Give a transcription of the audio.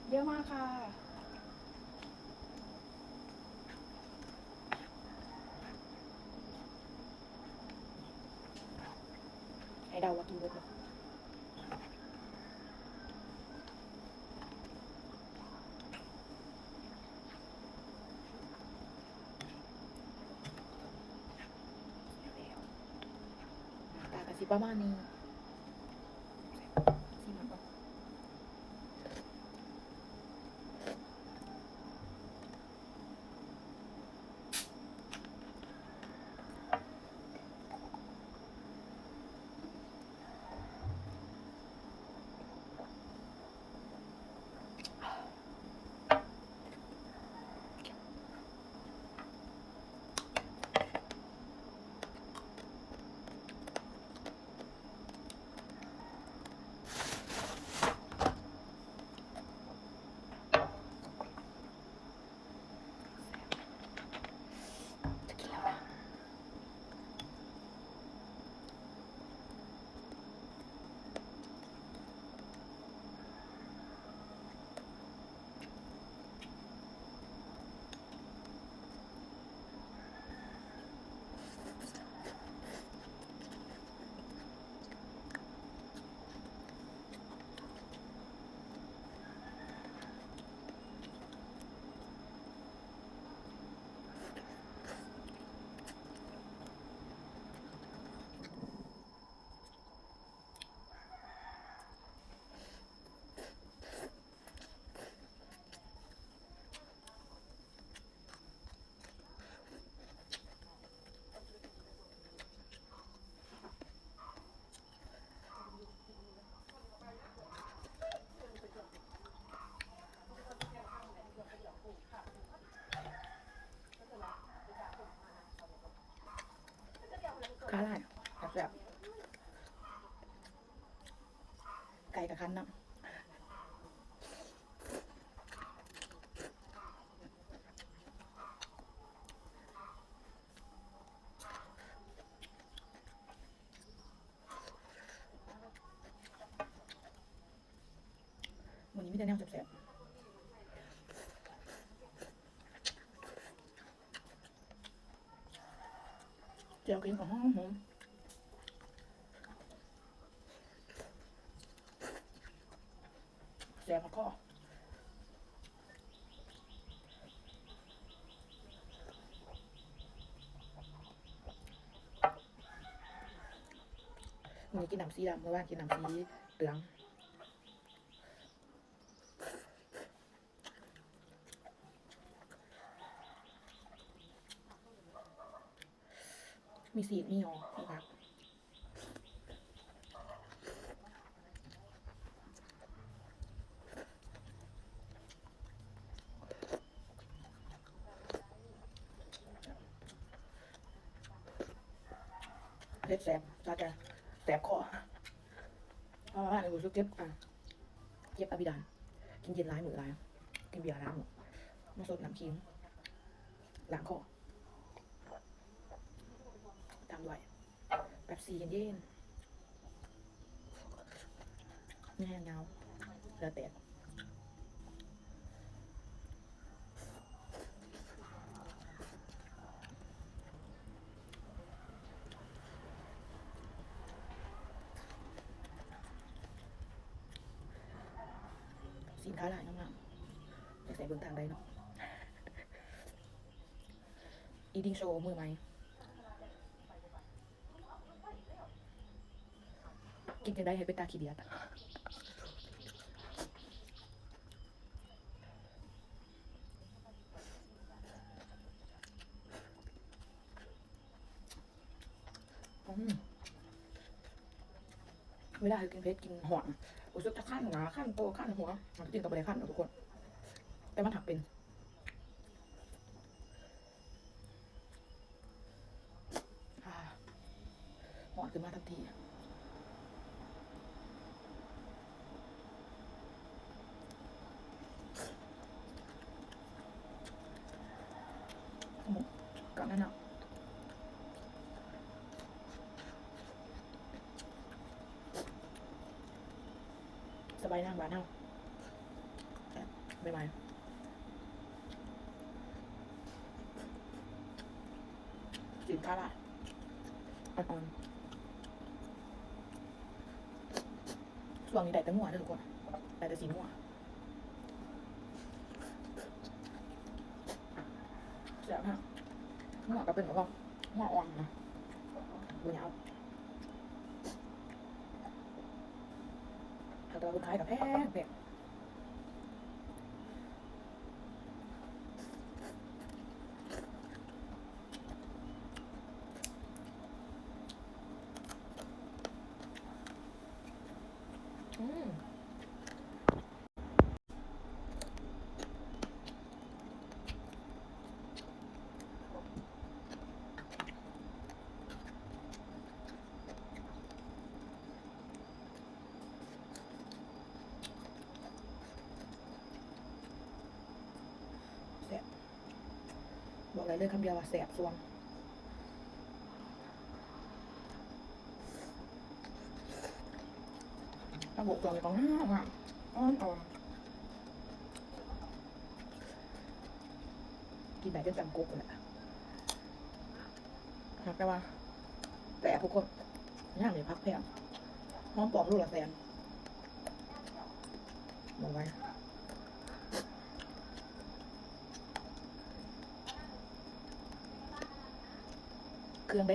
ເຢີມາກຄ່ະ. ໃຫ້ເດົາວ່າກິນເບິດບໍ່? ໜ້າຕາກະຊິປະມານນີ້. ຊີມມັນກ່ອນ. ຄາຫຼາຍ ແຊບ. ໄກ່ກະຄັນເນາະ. ມື້ນີ້ມີແຕ່ແນວແຊບໆ. ແຈ່ວກິນກໍຫອມໆ ແຊບຄັກ. ມື້ນີ້ກິນນ້ຳສີດຳ ມື້ວານກິນນ້ຳສີເຫຼືອງ. ມີຊີ້ນ ມີຫຍໍ ມີຜັກ. ເຜັດແຊບ ສະໃຈ ແສບຄໍ. ເພາະວ່າຮູ້ສຶກເຈັບ ອ່າ ເຈັບອາບິດານ ກິນເຢັນຫຼາຍມື້ຫຼາຍ ກິນເບຍຫຼາຍມື້ ມາສົດນ້ຳຂີງ ລ້າງຄໍ ຕາມດ້ວຍ ເປັບຊີເຢັນໆ ແຍງຍາວ ເຫຼືອແຕກ. ຊີ້ນຂາຫຼາຍງາມໆ ຈັກໃສ່ເບິ່ງທາງໃດເນາະ. Eating show ມື້ໃໝ່. ກິນຈັ່ງໃດໃຫ້ເປັນຕາຂີ້ດຽດ? ອືມ ເວລາເຮົາກິນເຜັດ ກິນຮ້ອນ ຮູ້ສຶກຈະຄັນໜ້າ ຄັນໂຕ ຄັນຫົວ. ຈິງໆ ກໍບໍ່ໄດ້ຄັນດອກທຸກຄົນ ແຕ່ມັນຫາກເປັນ. ອາ ຮ້ອນຂຶ້ນມາທັນທີ. ກັນນັ້ນນະ ສະບາຍນາງບ້ານເຮົາ. ໃໝ່ໆ ຊີ້ນຂາຫຼ້າຍ ອ່ອນໆ ຊ່ວງນີ້ໄດ້ແຕ່ງົວເດີທຸກຄົນ ໄດ້ແຕ່ຊີ້ນງົວ ແຊບນະ ງົວກໍເປັນແບບວ່າງົວອ່ອນນະ ບໍ່ຫຍາບ ແຕ່ວ່າຄົນຂາຍກໍແພງໆ. ອືມ ແຊບ ບອກໄດ້ເລີຍຄຳດຽວວ່າແຊບຊວງ. ຜັກບົວຕົວນີ້ກໍງາມໆ ອ່ອນໆ ກິນໄດ້ຈົນຈຳກົກພຸ້ນແຫຼະ ຫາກແຕ່ວ່າແຊບທຸກຄົນ ຍາມນີ້ຜັກແພງ ຫອມປ້ອມໂລລະແສນ ບໍ່ໄຫວ. ເຄື່ອງໃດ